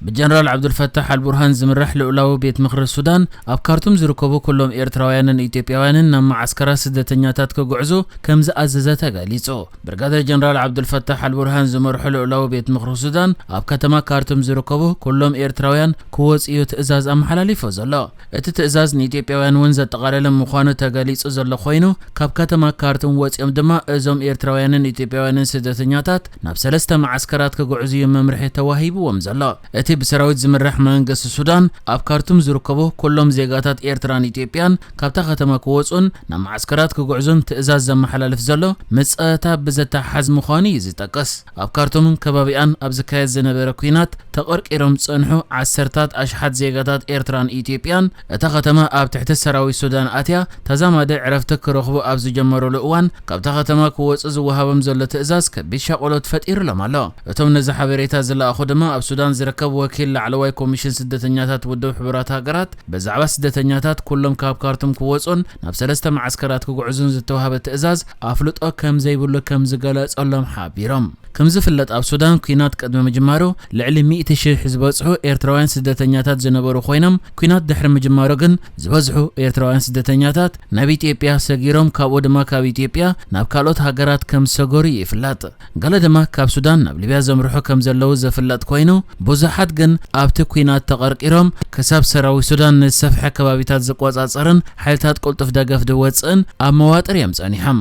ብጀነራል ዓብዱልፈታሕ ኣልቡርሃን ዝምራሕ ልኡላዊ ቤት ምኽሪ ሱዳን፣ ኣብ ካርቱም ዝርከቡ ኩሎም ኤርትራውያንን ኢትዮጵያውያንን ናብ መዓስከራት ስደተኛታት ክጉዕዙ ከም ዝኣዘዘ ተገሊጹ። ብርጋደር ጀነራል ዓብዱልፈታሕ ኣልቡርሃን ዝመርሖ ልኡላዊ ቤት ምኽሪ ሱዳን፣ ኣብ ከተማ ካርቱም ዝርከቡ ኩሎም ኤርትራውያን ክወጽኡ እዩ ትእዛዝ ኣመሓላሊፉ ዘሎ። እቲ ትእዛዝ ንኢትዮጵያውያን እውን ዘጠቓለለ ምዃኑ ተገሊጹ ዘሎ ኮይኑ፣ ካብ ከተማ ካርቱም ወጺኦም ድማ እዞም ኤርትራውያንን ኢትዮጵያውያንን ስደተኛታት ናብ ሰለስተ መዓስከራት ክጉዕዙ እዩ መምርሒ ተዋሂብዎም ዘሎ። እቲ ብሰራዊት ዝምራሕ መንግስቲ ሱዳን፣ ኣብ ካርቱም ዝርከቡ ኩሎም ዜጋታት ኤርትራን ኢትዮጵያን ካብታ ከተማ ክወጹን ናብ መዓስከራት ክጉዕዙን ትእዛዝ ዘመሓላልፍ ዘሎ፣ ምጸታ ብዘተሓዝ ምዃኑ እዩ ዝጠቅስ። ኣብ ካርቱምን ከባቢኣን ኣብ ዝካየድ ዝነበረ ኲናት ተቐርቂሮም ዝጸንሑ ዓሰርታት ኣሽሓት ዜጋታት ኤርትራን ኢትዮጵያን፣ እታ ከተማ ኣብ ትሕቲ ሰራዊት ሱዳን ኣትያ፣ ተዛማዲ ዕረፍቲ ክረኽቡ ኣብ ዝጀመሩሉ እዋን፣ ካብታ ከተማ ክወጹ ዝወሃቦም ዘሎ ትእዛዝ ከቢድ ሻቕሎት ፈጢሩሎም ኣሎ። እቶም ነዚ ሓበሬታ ዝለኣኹ ድማ ኣብ ሱዳን ዝርከብ ወኪል ላዕለዋይ ኮሚሽን ስደተኛታት ውድብ ሕቡራት ሃገራት፣ ብዛዕባ ስደተኛታት ኩሎም ካብ ካርቱም ክወጹን ናብ ሰለስተ መዓስከራት ክጉዕዙን ዝተዋህበ ትእዛዝ ኣፍልጦ ከም ዘይብሉ ከም ዝገለጸሎም ሓቢሮም። ከም ዝፍለጥ፣ ኣብ ሱዳን ኲናት ቅድሚ ምጅማሩ ልዕሊ ሚእቲ ሽሕ ዝበጽሑ ኤርትራውያን ስደተኛታት ዝነበሩ ኮይኖም፣ ኲናት ድሕሪ ምጅማሩ ግን ዝበዝሑ ኤርትራውያን ስደተኛታት ናብ ኢትዮጵያ ሰጊሮም፣ ካብኡ ድማ ካብ ኢትዮጵያ ናብ ካልኦት ሃገራት ከም ዝሰገሩ ይፍለጥ። ገለ ድማ ካብ ሱዳን ናብ ሊብያ ዘምርሑ ከም ዘለዉ ዝፍለጥ ኮይኑ፣ ብዙሓት ግን ኣብቲ ኲናት ተቐርቂሮም፣ ክሳብ ሰራዊት ሱዳን ንዝሰፍሐ ከባቢታት ዝቆጻጸርን ሓይልታት ቅልጡፍ ደገፍ ዝወጽእን ኣብ መዋጥር እዮም ጸኒሖም።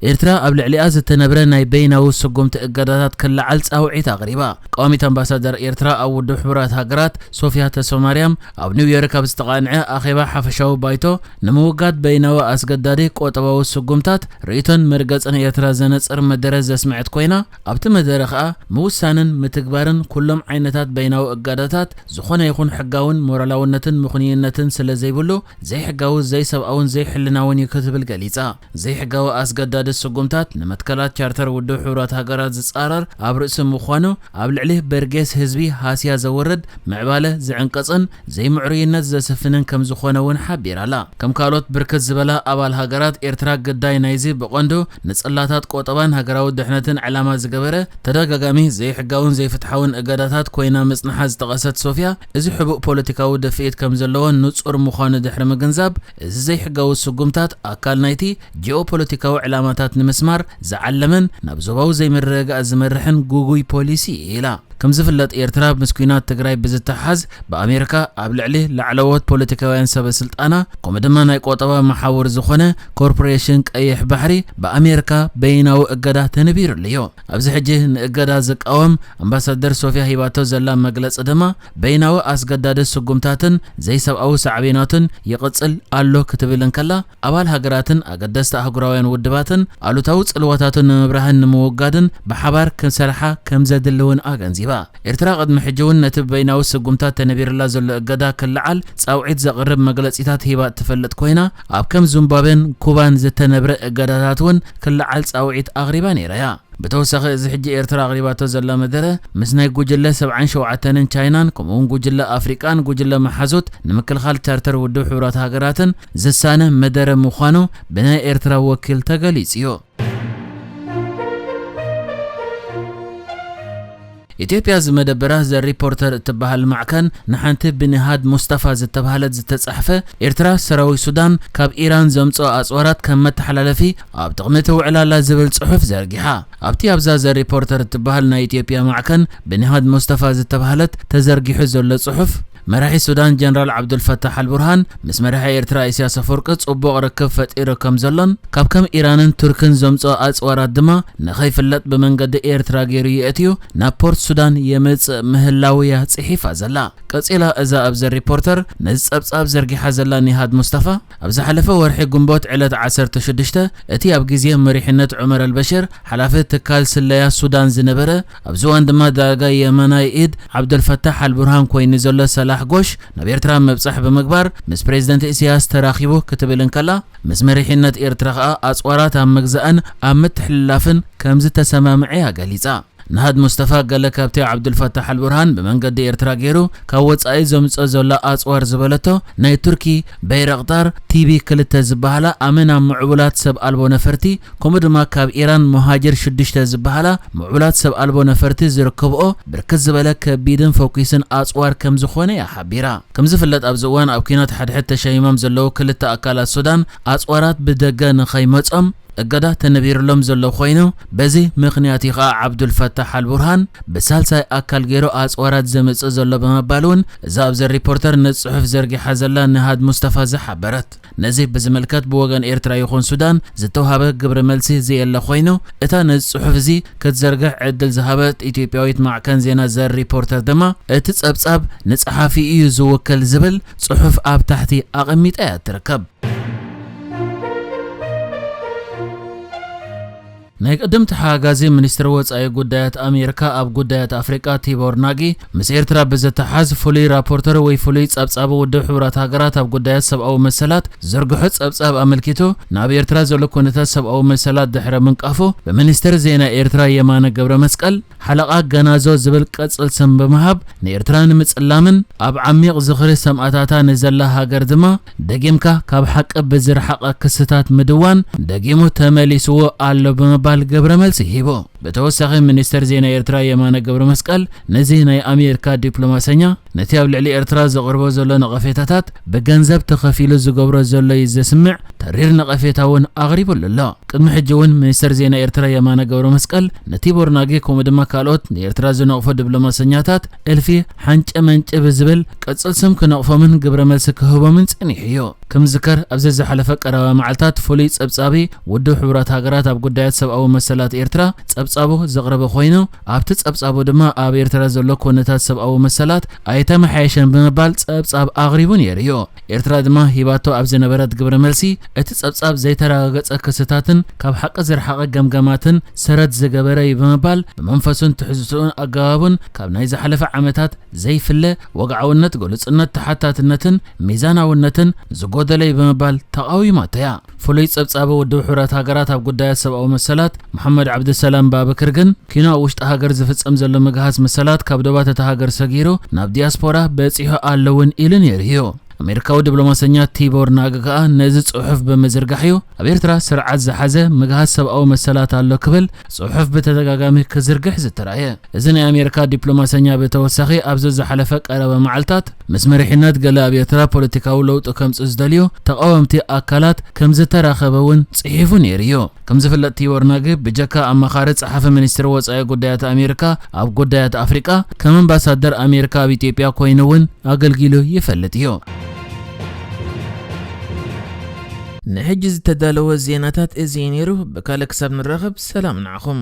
ኤርትራ ኣብ ልዕሊኣ ዝተነብረ ናይ በይናዊ ስጉምቲ እገዳታት ክለዓል ጻውዒት ኣቕሪባ። ቀዋሚት ኣምባሳደር ኤርትራ ኣብ ውድብ ሕቡራት ሃገራት ሶፊያ ተስፋማርያም፣ ኣብ ኒውዮርክ ኣብ ዝተቓንዐ ኣኼባ ሓፈሻዊ ባይቶ፣ ንምውጋድ በይናዊ ኣስገዳዲ ቆጠባዊ ስጉምታት፣ ርእይቶን መርገጽን ኤርትራ ዘነጽር መደረ ዘስመዐት ኮይና፣ ኣብቲ መደረ ከኣ ምውሳንን ምትግባርን ኩሎም ዓይነታት በይናዊ እገዳታት ዝኾነ ይኹን ሕጋውን ሞራላውነትን ምኽንዩነትን ስለ ዘይብሉ፣ ዘይሕጋዊ፣ ዘይሰብኣውን ዘይሕልናውን እዩ ክትብል ገሊጻ። ዘይሕጋዊ ኣስገዳዲ ስጉምታት ንመትከላት ቻርተር ውድብ ሕቡራት ሃገራት ዝጻረር ኣብ ርእሲ ምዃኑ፣ ኣብ ልዕሊ በርጌስ ህዝቢ ሃስያ ዘወርድ፣ ምዕባለ ዝዕንቀጽን ዘይምዕሩይነት ዘስፍንን ከም ዝኾነ እውን ሓቢራ ኣላ። ከም ካልኦት ብርክት ዝበላ ኣባል ሃገራት፣ ኤርትራ ግዳይ ናይዚ ብቐንዱ ንጽላታት ቆጠባን ሃገራዊ ድሕነትን ዕላማ ዝገበረ ተደጋጋሚ ዘይሕጋውን ዘይፍትሓውን እገዳታት ኮይና ምጽንሓ ዝጠቐሰት ሶፊያ፣ እዚ ሕቡእ ፖለቲካዊ ድፍኢት ከም ዘለዎን ንጹር ምዃኑ ድሕሪ ምግንዛብ፣ እዚ ዘይሕጋዊ ስጉምታት ኣካል ናይቲ ጂኦፖለቲካዊ ዕላማታት ንምስማር ዝዓለመን ናብ ዞባዊ ዘይምርግጋእ ዝመርሕን ግጉይ ፖሊሲ እዩ ኢላ። ከም ዝፍለጥ፣ ኤርትራ ምስ ኲናት ትግራይ ብዝተሓዝ ብኣሜሪካ ኣብ ልዕሊ ላዕለዎት ፖለቲካውያን ሰበ ስልጣና፣ ከምኡ ድማ ናይ ቆጠባ መሓውር ዝኾነ ኮርፖሬሽን ቀይሕ ባሕሪ ብኣሜሪካ በይናዊ እገዳ ተነቢሩሉ እዩ። ኣብዚ ሕጂ ንእገዳ ዝቃወም ኣምባሳደር ሶፊያ ሂባቶ ዘላ መግለጺ ድማ፣ በይናዊ ኣስገዳዲ ስጉምታትን ዘይሰብኣዊ ሳዕቤናቱን ይቕጽል ኣሎ ክትብል እንከላ፣ ኣባል ሃገራትን ኣገደስቲ ኣህጉራውያን ውድባትን ኣሉታዊ ጽልዋታቱ ንምብራህን ንምውጋድን ብሓባር ክሰርሓ ከም ዘድሊ እውን ኣገንዚባ። ኤርትራ ቅድሚ ሕጂ እውን ነቲ በይናዊ ስጉምታት ተነቢርላ ዘሎ እገዳ ክለዓል ጻውዒት ዘቕርብ መግለጺታት ሂባ እትፈልጥ ኮይና፣ ኣብ ከም ዚምባብዌን ኩባን ዝተነብረ እገዳታት እውን ክለዓል ጻውዒት ኣቕሪባ ነይራ እያ። ብተወሳኺ፣ እዚ ሕጂ ኤርትራ ኣቕሪባቶ ዘላ መደረ፣ ምስ ናይ ጉጅለ ሰብዓን ሸውዓተን ቻይናን፣ ከምኡውን ጉጅለ ኣፍሪቃን ጉጅለ መሓዙት ንምክልኻል ቻርተር ውድብ ሕቡራት ሃገራትን ዝሳነ መደረ ምዃኑ ብናይ ኤርትራ ወኪል ተገሊጹ እዩ። ኢትዮጵያ ዝመደበራ ዘ ሪፖርተር እትበሃል ማዕከን፣ ንሓንቲ ብኒሃድ ሙስጠፋ ዝተባህለት ዝተጻሕፈ፣ ኤርትራ ሰራዊት ሱዳን ካብ ኢራን ዘምጽኦ ኣጽዋራት ከም መተሓላለፊ ኣብ ጥቕሚ ትውዕል ኣላ ዝብል ጽሑፍ ዘርጊሓ። ኣብቲ ኣብዛ ዘ ሪፖርተር እትበሃል ናይ ኢትዮጵያ ማዕከን፣ ብኒሃድ ሙስጠፋ ዝተባህለት ተዘርጊሑ ዘሎ ጽሑፍ፣ መራሒ ሱዳን ጀነራል ዓብዱልፈታሕ ኣልቡርሃን ምስ መራሒ ኤርትራ ኢሳያስ ኣፈወርቂ ጽቡቕ ርክብ ፈጢሩ ከም ዘሎን፣ ካብ ከም ኢራንን ቱርክን ዘምጽኦ ኣጽዋራት ድማ ንኸይፍለጥ ብመንገዲ ኤርትራ ገይሩ የእትዩ ናብ ፖርት ሱዳን የምጽእ ምህላውያ ጽሒፋ ዘላ። ቀጺላ እዛ ኣብዚ ሪፖርተር ነዚ ጸብጻብ ዘርጊሓ ዘላ ኒሃድ ሙስጠፋ፣ ኣብ ዝሓለፈ ወርሒ ግንቦት ዕለት ዓሰርተ ሽዱሽተ፣ እቲ ኣብ ግዜ መሪሕነት ዑመር ኣልበሽር ሓላፊ ትካል ስለያ ሱዳን ዝነበረ፣ ኣብዚ እዋን ድማ ዳርጋ የማናይ ኢድ ዓብደልፈታሕ ኣልቡርሃን ኮይኑ ዘሎ ሰላሕ ጎሽ ናብ ኤርትራ ምብጻሕ ብምግባር ምስ ፕሬዝደንት ኢሳያስ ተራኺቡ ክትብል እንከላ፣ ምስ መሪሕነት ኤርትራ ከኣ ኣጽዋራት ኣብ ምግዛእን ኣብ ምትሕልላፍን ከም ዝተሰማምዐ እያ ገሊጻ። ንሃድ ሙስጠፋ ገለ ካብቲ ዓብዱልፈታሕ ኣልቡርሃን ብመንገዲ ኤርትራ ገይሩ ካብ ወጻኢ ዘምጽኦ ዘሎ ኣጽዋር ዝበለቶ ናይ ቱርኪ በይረቕጣር ቲ ቢ ክልተ ዝበሃላ ኣመና ምዕቡላት ሰብ ኣልቦ ነፈርቲ፣ ከምኡ ድማ ካብ ኢራን መሃጅር ሽዱሽተ ዝበሃላ ምዕቡላት ሰብ ኣልቦ ነፈርቲ ዝርከብኦ ብርክት ዝበለ ከቢድን ፈኲስን ኣጽዋር ከም ዝኾነ እያ ሓቢራ። ከም ዝፍለጥ ኣብዚ እዋን ኣብ ኲናት ሓድሕድ ተሸይሞም ዘለዉ ክልተ ኣካላት ሱዳን ኣጽዋራት ብደገ ንኸይመጾም እገዳ ተነቢርሎም ዘሎ ኮይኑ፣ በዚ ምኽንያት እዩ ኸኣ ዓብዱልፈታሕ ኣልቡርሃን ብሳልሳይ ኣካል ገይሩ ኣጽዋራት ዘምጽእ ዘሎ ብምባል እውን እዛ ኣብዚ ሪፖርተር ነዚ ጽሑፍ ዘርጊሓ ዘላ ንሃድ ሙስጠፋ ዝሓበረት። ነዚ ብዝምልከት ብወገን ኤርትራ ይኹን ሱዳን ዝተውሃበ ግብረ መልሲ ዘየለ ኮይኑ፣ እታ ነዚ ጽሑፍ እዚ ክትዘርግሕ ዕድል ዝሃበት ኢትዮጵያዊት ማዕከን ዜና ዘ ሪፖርተር ድማ እቲ ጸብጻብ ንጸሓፊ እዩ ዝውክል ዝብል ጽሑፍ ኣብ ታሕቲ ኣቐሚጣ እያ ትርከብ። ናይ ቀደም ተሓጋጋዚ ሚኒስትር ወጻኢ ጉዳያት ኣሜሪካ ኣብ ጉዳያት ኣፍሪቃ ቲቦር ናጊ ምስ ኤርትራ ብዘተሓዝ ፍሉይ ራፖርተር ወይ ፍሉይ ጸብጻቢ ውድብ ሕቡራት ሃገራት ኣብ ጉዳያት ሰብኣዊ መሰላት ዘርግሖ ጸብጻብ ኣመልኪቱ ናብ ኤርትራ ዘሎ ኩነታት ሰብኣዊ መሰላት ድሕረ ምንቃፉ ብሚኒስትር ዜና ኤርትራ የማነ ገብረ መስቀል ሓለቓ ገናዞ ዝብል ቅጽል ስም ብምሃብ ንኤርትራ ንምጽላምን ኣብ ዓሚቕ ዝኽሪ ሰማእታታ ንዘላ ሃገር ድማ ደጊምካ ካብ ሓቂ ብዝረሓቐ ክስታት ምድዋን ደጊሙ ተመሊስዎ ኣሎ ብምባል ግብረ መልሲ ሂቡ። ብተወሳኺ ሚኒስተር ዜና ኤርትራ የማነ ገብረ መስቀል ነዚ ናይ ኣሜሪካ ዲፕሎማሰኛ ነቲ ኣብ ልዕሊ ኤርትራ ዘቕርቦ ዘሎ ነቐፌታታት ብገንዘብ ተኸፊሉ ዝገብሮ ዘሎ እዩ ዘስምዕ ተሪር ነቐፌታ እውን ኣቕሪቡሉ ኣሎ። ቅድሚ ሕጂ እውን ሚኒስተር ዜና ኤርትራ የማነ ገብረ መስቀል ንቲቦር ናጊ ከምኡ ድማ ካልኦት ንኤርትራ ዝነቕፉ ዲፕሎማሰኛታት እልፊ ሓንጨ መንጨ ብዝብል ቅጽል ስም ክነቕፎምን ግብረ መልሲ ክህቦምን ጸኒሑ እዩ። ከም ዝከር ኣብዚ ዝሓለፈ ቀረባ መዓልታት ፍሉይ ጸብጻቢ ውድብ ሕቡራት ሃገራት ኣብ ጉዳያት ሰብኣዊ መሰላት ኤርትራ ጸብጻቡ ዘቕረበ ኮይኑ ኣብቲ ጸብጻቡ ድማ ኣብ ኤርትራ ዘሎ ኩነታት ሰብኣዊ መሰላት ኣይተመሓየሸን ብምባል ጸብጻብ ኣቕሪቡ ነይሩ እዩ። ኤርትራ ድማ ሂባቶ ኣብ ዝነበረት ግብረ መልሲ እቲ ጸብጻብ ዘይተረጋገጸ ክስታትን ካብ ሓቂ ዝረሓቐ ገምገማትን ሰረት ዝገበረ እዩ ብምባል ብመንፈሱን ትሕዝትኡን ኣገባቡን ካብ ናይ ዝሓለፈ ዓመታት ዘይፍለ ወግዓውነት፣ ግሉጽነት፣ ተሓታትነትን ሚዛናውነትን ዝጎደለ እዩ ብምባል ተቓዊማቶ እያ። ፍሉይ ጸብጻቢ ውድብ ሕቡራት ሃገራት ኣብ ጉዳያት ሰብኣዊ መሰላት መሓመድ ዓብዱሰላም ባበክር ግን ኪኖ ኣብ ውሽጢ ሃገር ዝፍጸም ዘሎ ምግሃስ መሰላት ካብ ዶባት እታ ሃገር ሰጊሩ ናብ ዲያስፖራ በጺሑ ኣለውን ኢሉ ነይሩ እዩ። ኣሜሪካዊ ዲፕሎማሰኛ ቲቦር ናግ ከኣ ነዚ ጽሑፍ ብምዝርጋሕ እዩ ኣብ ኤርትራ ስርዓት ዝሓዘ ምግሃስ ሰብኣዊ መሰላት ኣሎ ክብል ጽሑፍ ብተደጋጋሚ ክዝርግሕ ዝተራእየ። እዚ ናይ ኣሜሪካ ዲፕሎማሰኛ ብተወሳኺ ኣብዚ ዝሓለፈ ቀረባ መዓልታት ምስ መሪሕነት ገለ ኣብ ኤርትራ ፖለቲካዊ ለውጢ ከምጽእ ዝደልዩ ተቓወምቲ ኣካላት ከም ዝተራኸበ እውን ጽሒፉ ነይሩ እዩ። ከም ዝፍለጥ ቲቦር ናግ ብጀካ ኣማኻሪ ጸሓፊ ሚኒስትሪ ወጻኢ ጉዳያት ኣሜሪካ ኣብ ጉዳያት ኣፍሪቃ ከም ኣምባሳደር ኣሜሪካ ኣብ ኢትዮጵያ ኮይኑ እውን ኣገልጊሉ ይፈልጥ እዩ። ንሕጂ ዝተዳለወ ዜናታት እዚ እዩ ነይሩ። ብካልእ ክሳብ ንራኸብ ሰላም ንዓኹም።